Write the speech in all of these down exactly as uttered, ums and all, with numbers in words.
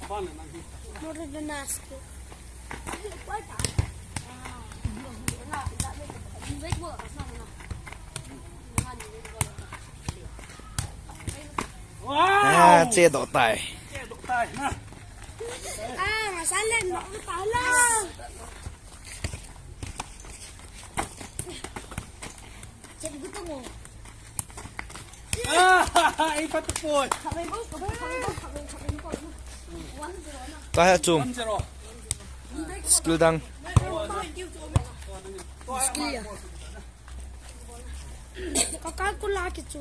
More than asking. Wow! Ah, che doh tai. Che doh tai na. Ah, masala no pala. Che doh mo. Ah, ipat po. One zero na. Tahe chum. One zero. Skill dang. Skill ya. Ka calcula ki chu.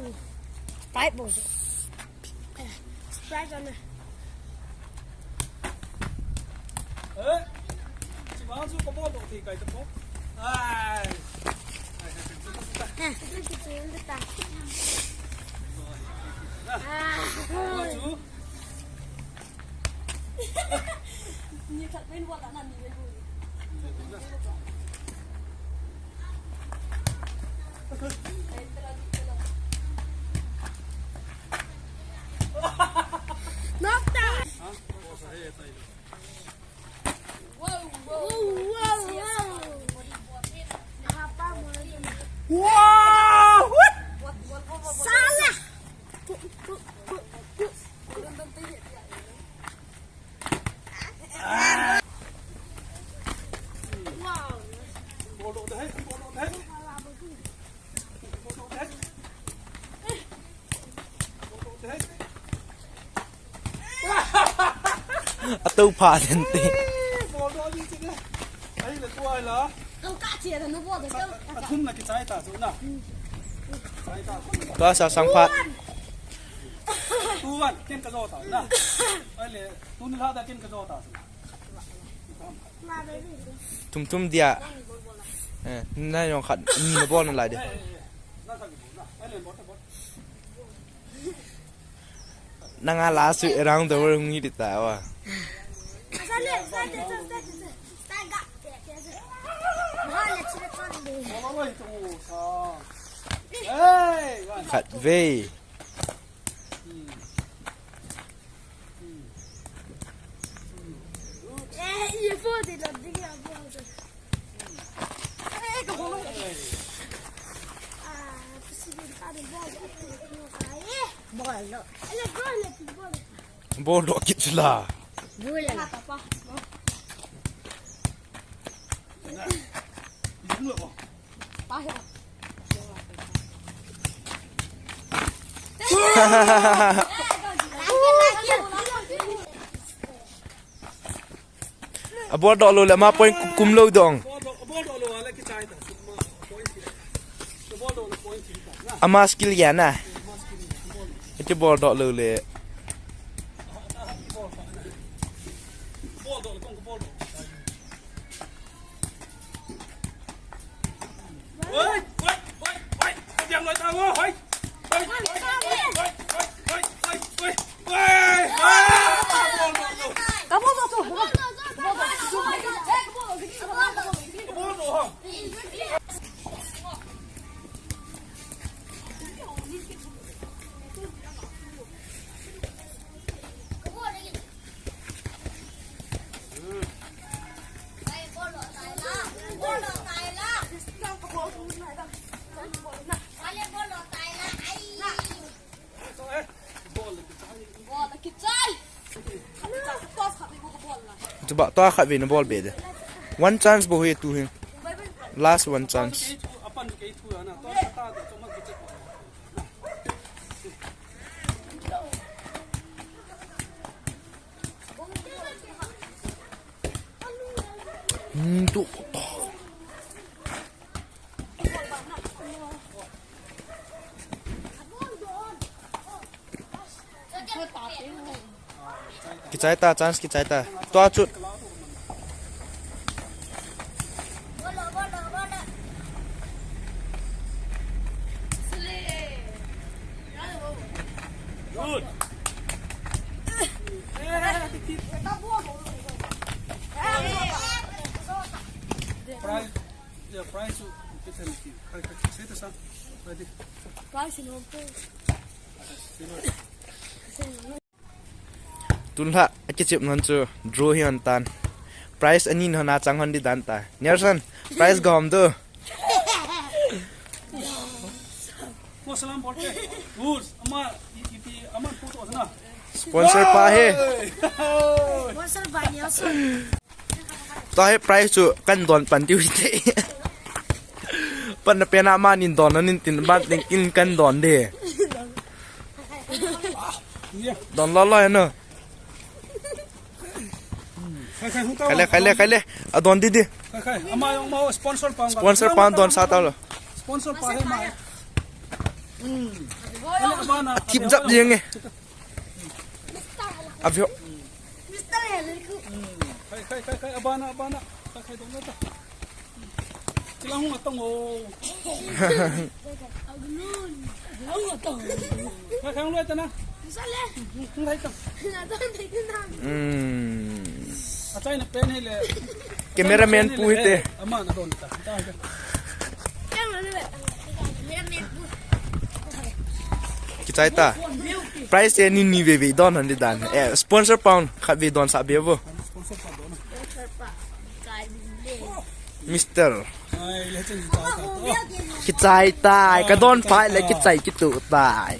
Five balls. Surprise ana. Eh? Chibang chu ka bol doh thei kai ta po. Ai. Ai, ai, ai, ai, ai. Eh, ki chu ta. Ah. Chu. Wow! Salah. Atou pha den te. Athum na kichai ta chu na. Kichai ta. Tua sa sang phat. Two one, ken ka jo ta na. Ai le, tun la da ken ka jo ta. Tum tum dia. Eh, na yong khat ni na bol na lai de. Nanga la su around the world ngi di ta wa. Khat ve. Bol doh kit chu la. A bol doh lou le ama point kum, kum lou dong. Ama skill ya na. Iti bol doh lou le. Chuba, tua khat ve na bol be de. One chance bou hi tu hi. Last one chance. Hmm, tu. Kichai ta, chance kichai ta. Tua chut. Good. Prize, yeah, prize, you can say it, sir. Ready? Prize, you know, Tunlha, akichep non chu draw hi hon tan. Prize ani hon a chang hon di dan ta. Nelson, prize gom tu. Sponsor pa he. Sponsor pa Nelson. Tua hi prize chu kan don pan tiu hite. Pan na pena ma nin don na nin tin ban tin kin kan don de. Don lo lo no. Khai le, khai le, khai le. A don di di. Sponsor pa don sa ta lo. Sponsor pa he ma. Tip jap di nge. Avio. Khai khai khai khai abana abana. Khai khai dong ta. Chilang hung atong o. Khai khai hung lo ta na. Hung khai ta. Hmm. Achai na pen hi le. Cameraman pu hite. Ama na don ta. Kichai ta. Prize e ni ni ve ve don hon di dan. Eh, sponsor pound khat ve don sa be vo. Mister. Kichai tai, ka don pai le kichai kitu tai.